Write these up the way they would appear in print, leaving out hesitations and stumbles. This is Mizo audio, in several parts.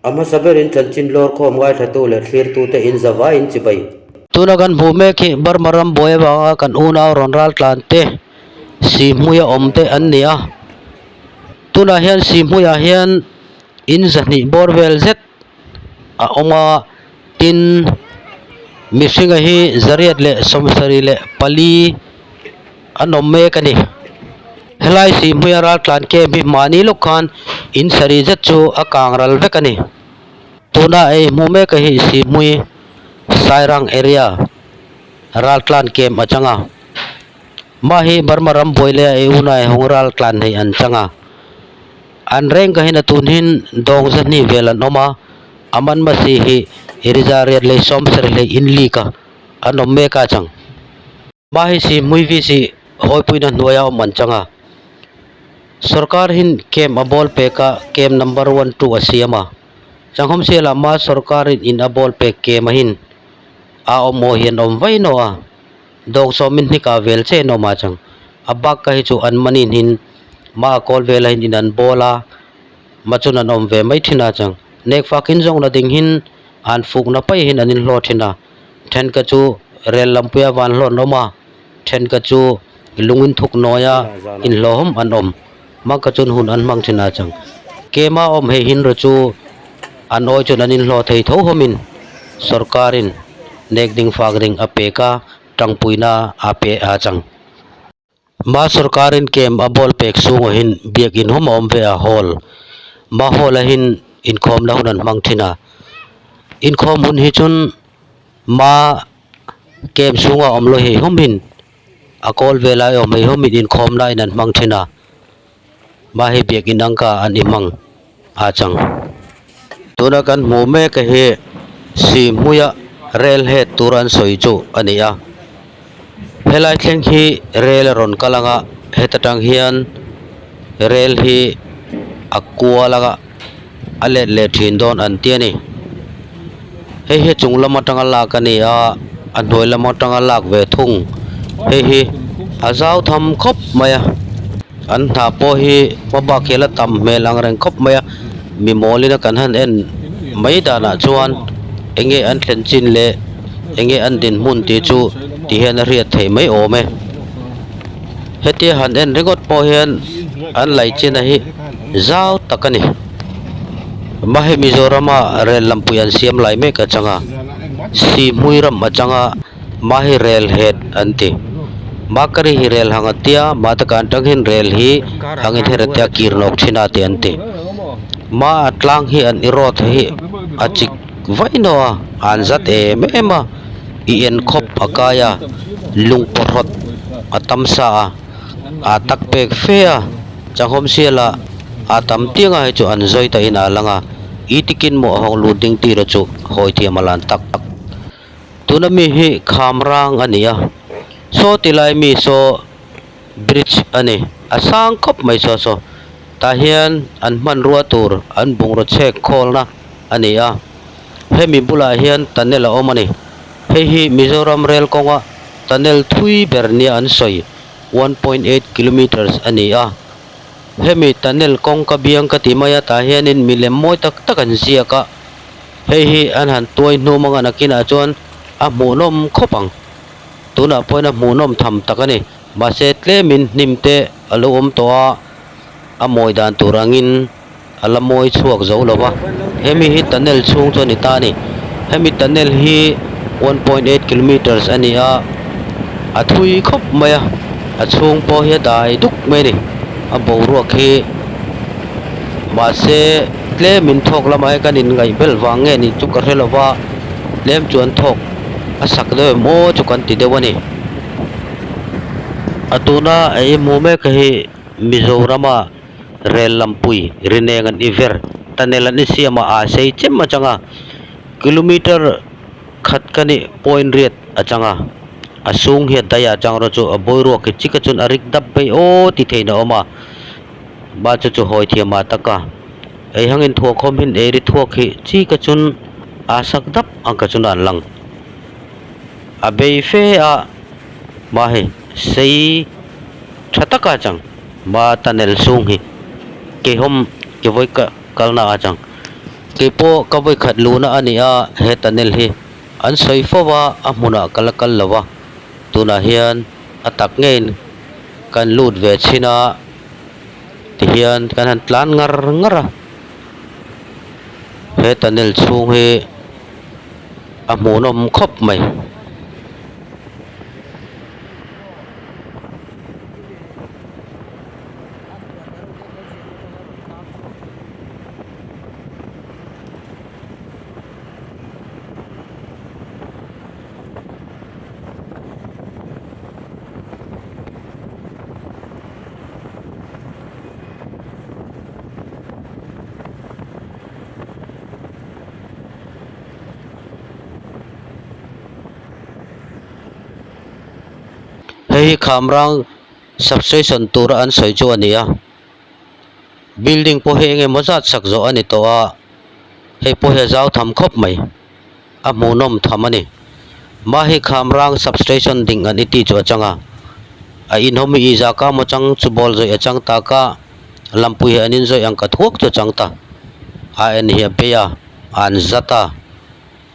A hmasa berin chanchin lawrkhawm ngaithlatu leh thlirtute in zavaiin chibai. Tuna kan hmuh mek hi Burma ram buai avanga kan unau rawn ral tlan te Sihhmuia awm te an ni a. Tunah hian Sihhmuiah hian in zahnih bawr vel zet a awm a, tin mihringa hi zariat leh sawmsarih leh pali an awm mek a ni. Helai Sihhmuia raltlan camp hi mahni lawk khan in sarih zet chu a kang ral vek a ni. Tuna ei hmuh mek a hi Sihhmui Sairang area raltlan camp a chang a. Mah hi Burma ram buai leh a ei unai hawng raltlan hei an chang a. An reng ka hin a tun hin dawng zahnih vel an awm a, a man masi hi Iriza riat lei sawmsarih hlei in leak a an awm mek a chang. Mah hi Sihhmui VC hawipuina hnuaia awm an chang a. Sorkar hin camp a bawl pek a, camp number one two a siam a. Changhawm sialah mah sorkarin in a bawl pek camp a hin a awm aw hi an awm vaih nawh a. Dawng sawmin hnika vel che an awm a chang. A bak ka hi chu an manin hin mah a kawl vel a hin in an bawl a, mah chun an awm ve mai thin a chang. Nek fak hin zawng la ding hin an fukna paih hin an inhlawh thin a. Then ka chu rel lampuia van hlawh an awm a, then ka chu lungin thuk nawia inhlawhawm an awm. Mah ka chun hun an hmang thin a chang. Kema awm hei hin ru chu an awi chun an inhlawh thei tho hawmin sorkarin nek ding fak ding a pek a, tangpuina a pe a chang. Mah sorkarin kem a bawl pek chhung ahin biakin hawm a awm ve a hall. Mah hall ahin inkhawmna hun an hmang thin a. Inkhawm hun hi chun mah kem chhunga awm lo hei hawm hin a kawl vel a awm hei hawmin inkhawm laiin an hmang thin a mah hei biakin ang ka an i hmang a chang. Tuna kan hmuh mek a hi Sihhmuia rel het tur an sawi chu a ni a, helai thleng hi rel a rawn kal ang a heta tang hian rel hi a kual ang a a let leh thin dawn an ti a ni. Hei hi chung lam atanga lak a ni a a hnuai lam atanga lak ve thung hei hi a zau tham khawp mai a an hna pawh hi hmabak hi a la tam hmel ang reng khawp mai a mi mawl ina kan han en mai danah chuan eng nge an thlen chin leh eng nge an dinhmun tih chu ti hian a hriat theih mai awm e hetia han en ringawt pawh hian an lei chin a hi zau tak a ni. Mahhi Mizorama rel lampui an siam lai mek atanga Sihhmui ram atanga Mahi rel het an ti. Makari hi rel hang a tia, mah taka an tang hian rel hi hangin her a tia kir nawk thin a tih an ti. Ma a tlang hi an i rawt hi a chik vaih nawh a, an zat em em a, i en khawp a kai a, lung pawhrawt a tam sa a, a tak pek fe a. Changhawm siala a tam tianga hei chu an zawi ta in a lang a, i tikin maw a hawng lut ding tira chu hawi thiam a lan tak. Tuna mi hi kham rang a ni a, saw ti lai mi saw bridge a ni, a sang khawp mai saw saw tah hian an hmanrua tur an bungraw chhek khawlna a ni a, hemi bulah hian tunnel a awm a ni, hei hi Mizoram rel kawnga tunnel thui ber nia an sawi. 1.8 kilometres a ni a hemi tunnel kawngka biang ka ti mai a tah hianin milem mawi tak tak an ziak a hei hi an han tuai hnum anga nakinah chuan a hmuhnawm khawp ang tunah pawhin a hmuhnawm tham tak a ni mahse tlemin hnim te a lo awm tawh a a mawi dan tur angin a la mawi chhuak zo lo va hemi hi tunnel chhung chu a ni ta a ni hemi tunnel hi 1.8 kilometres a ni a a thui khawp mai a a chhung pawh hi a dai duk mai a ni a boruak hi mahse tlemin thawk lamah hian kan inngaih belh vang nge ni chu ka hre lo va tlem chuan thawk a sak deuh em aw chu kan ti deuh a ni a tuna ei hmuh mek hi Mizorama. Rel lampui rineng an i ver tunnel an i siam a aa sei chem atang a kilometer khat ka nih point riat atang a a sung hian dai ah chang erawh chu a boruak hi chika chuan a rik dap phei aw ti theihin a awm a mah chu chu hawi thiam ah tak a ei hangin thuak khawm hin ei ri thuak hi chika chuan aa sak dap ang ka chuan an lang a bei fe a mah hei sei tha taka chang. Ma tunnel chhung hi keihawm ke vawi kalna a chang. Keipawh ka vawikhat luhna a ni a, he tunnel hi an sawi fo a, a hmunah ka la kal lo a, tunah hian a tak ngeiin kan lut ve chhin a, tihian kan han tlan ngar ngar a, he tunnel chhung hi a hmuhnawm khawp mai. Hei hi Khamrang substation tura an sawi chu a ni a. Building pawh hi eng emaw zat sak zawh a ni tawh a, hei pawh hi a zau tham khawp mai, a hmuhnawm tham a ni. Mahi Khamrang substation ding an i tih chu a chang a, a inhawm i zaka maw chang chu ball zawih a chang tak a, lampui hi an inzawih ang ka thuak chu a chang ta. A en hi a bei a, an zat a,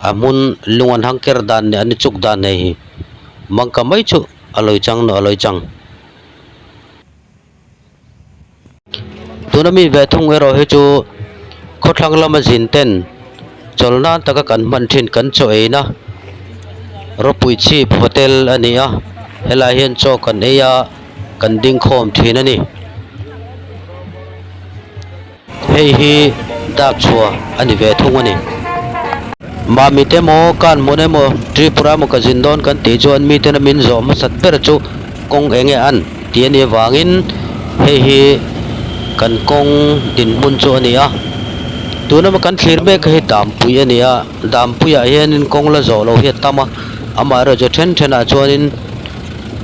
a hmun lung an hang ker dan leh an i chuk dan hei hi mangka mai chu a lawi chang nawh a lawi chang. Tuna mi ve thung erawh hi chu khawthlang lama zin ten chawl nan taka kan hman thin kan chaw ei na rawpui chhip hotel a ni a helai hian chaw kan ei a kan ding khawm thin a ni. Hei hi dak chhuah a ni ve thung a ni. Mami te maw, kan hmun emaw, Tripura emaw ka zin dawn kan tih chuan miten a min zawh hmasat ber chu kawng eng nge an tih a nih avangin hei hi kan kawng dinhmun chu a ni a. Tuna kan thlir mek hi Dampui a ni a, Dampuiah hianin kawng la zawh loh hi a tam a, amaherawhchu then thenah chuanin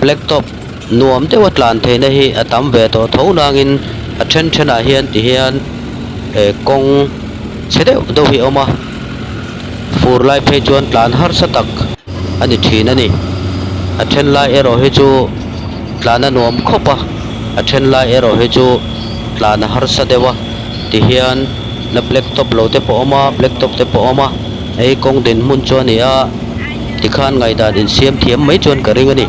black top Nuam deuha tlan theihna hi a tam ve tawh tho nangin a then thenah hian ti hian eh kawng chhe deuh deuh hi a awm a fur lai phei chuan tlan harsa tak a ni thin a ni a then lai erawh hi chu tlan a nuam khawp a a then lai erawh hi chu tlan a harsa deuh a ti hian la black top lo te pawh a awm a black top te pawh a awm a hei kawng dinhmun chu a ni a tikhan ngaihdan insiam thiam mai chuan ka ring a ni.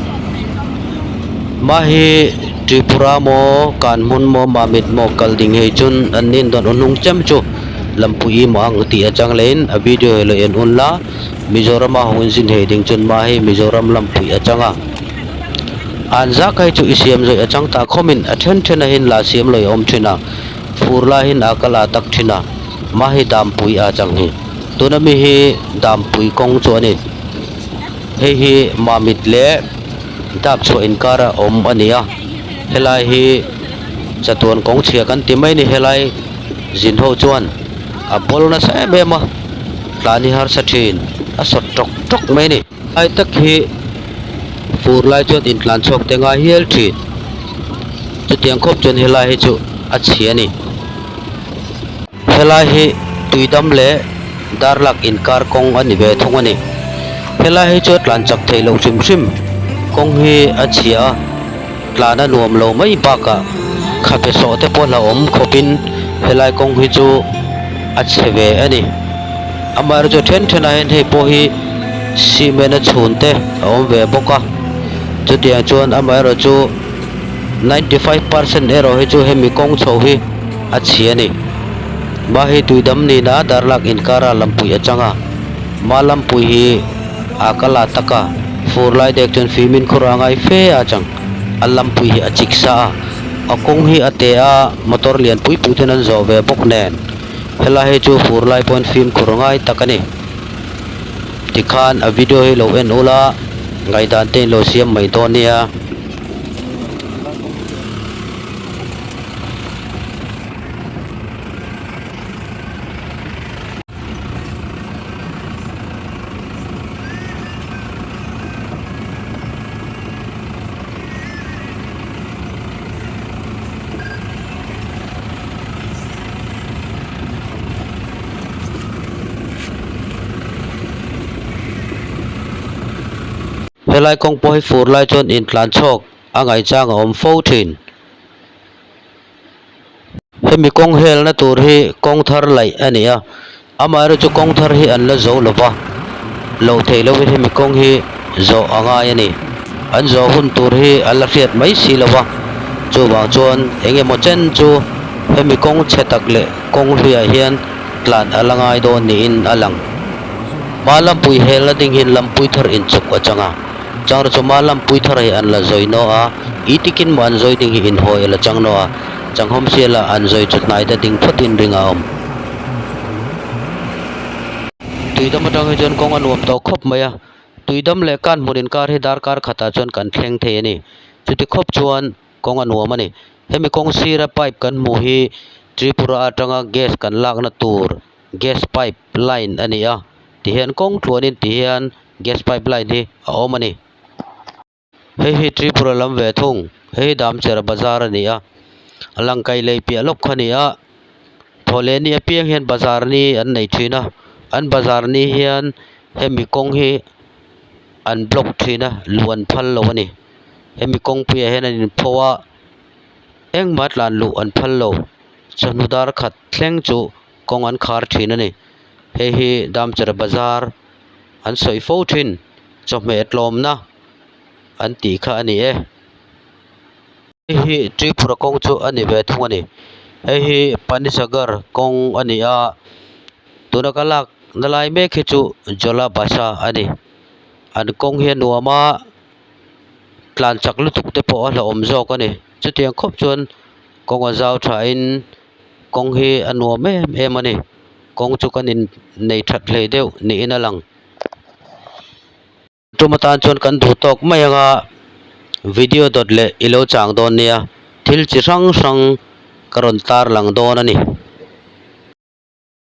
Mahi Tripura maw Kanhmun maw Mamit maw kal ding hei chun an nin dawn aw hnung chem chu Lampui i maw ang tih atang leh in a video hi lo en un la Mizoram a hawng in zin hei ding chun mahi Mizoram Lampui atang a an zak hei chu i siam zawih atang ta khawm in a then then a hin la siam lo i awm thin a fur lai hin a kal a tak thin a mahi Dampui a chang hi tuna mi hi Dampui kawng chu a ni. Hei hi Mamit leh Dapchhuah inkara awm a ni a, helai hi chatuan kawng chhia kan ti mai a ni helai zin ho chuan a bawl nasa em em a, tlan hi harsa thin a sawt tawk tawk mai a ni. Lai tak hi fur lai chuan intlan chhuak te ngai hial thin, chutiang khawp chuan helai hi chu a chhia a ni. Helai hi tuidam leh darlak inkar kawng a ni ve thung a ni. Helai hi chu a tlan chak theih loh hrim hrim. Kawng hi a chhia a, tlan a nuam lo mai bakah khabe sawh te pawh hlauhawm khawpin helai kawng hi chu a chhe ve a ni. Amaherawhchu chu a then thenah hian hei pawh hi cement a chhun te a awm ve bawk a, chutiang chuan amaherawhchu. 95% erawh hi chu hemi kawng chho hi a chhi a ni. Mahi tuidam nina darlak inkara lampui a chang a, ma lampui hi a kal a tak a, fur lai dek chuan fimin khawr a ngai fe a chang, a lampui hi a chik sa a, a kawng hi a te a, motor lian pui pui ten an zawh ve bawk nen, helai hi chu fur lai pawhin fimkhur ngai tak a ni. Tikhan a video hi lo en ula, ngaihdan te in lo siam mai dawn nia. Helai kawng pawh hi fur lai chuan intlan chhawk a ngaihchang a awm fo thin. Hemi kawng helna tur hi kawng thar laih a ni a, Amaherawhchu kawng thar hi an la zo lo va, loh theih lovin hemi kawng hi zawh a ngai a ni. An zawh hun tur hi an la hriat mai si lo va, chuvang chuan eng emaw chen chu hemi kawng chhe tak leh kawng hluiah hian tlan a la ngai dawn niin a lang. Malampui helna ding hian lampui thar inchuk a chang a, changrawh chu Malampui thar hi an la zawi naw a, i tikin maw an zawi ding hi inhawi a la chang naw a, changhawm siala an zawi chu hnai ta ding phawtin ring a awm. Tuidam atang hi chuan kawng a nuam tawh khawp mai a, tuidam leh kan hmun inkar hi darkar khatah chuan kan thleng thei a ni. Chuti khawp chuan kawng a nuam a ni. Hemi kawng sira pipe kan hmuh hi Tripura atanga gas kan lakna tur gas pipe line a ni a, tihian kawng tluanin tihian gas pipe line hi a awm a ni. Hei hi Tripura lam ve thung hei hi Damchera bazar a ni a a langkai lei piah lawk kha a ni a thawhleh ni apiang hian bazar ni an nei thin a an bazar ni hian hemi kawng hi an block thin a luh an phal lo a ni hemi kawngpuiah hian an inpho a engmah tlan luh an phal lo chawhnu dar khat thleng chu kawng an khar thin a ni hei hi Damchera bazar an sawi fo thin chawhmeh tlawmna an tih kha a ni e. Hei hi Tripura kawng chu a ni ve thung a ni. Hei hi Panisagar kawng a ni a, tuna ka lak na lai mek hi chu Jolabasa a ni. An kawng hi a nuam a, tlan chak lutuk te pawh a hlauhawm zawk a ni. Chutiang khawp chuan kawng a zau thain kawng hi a nuam em em a ni. Kawng chu kan in nei that hlei deuh niin a lang. Tum atan chuan kan duh tawk mai ang a, video dawt leh i lo chang dawn nia, thil chi hrang hrang ka rawn tar lang dawn a ni.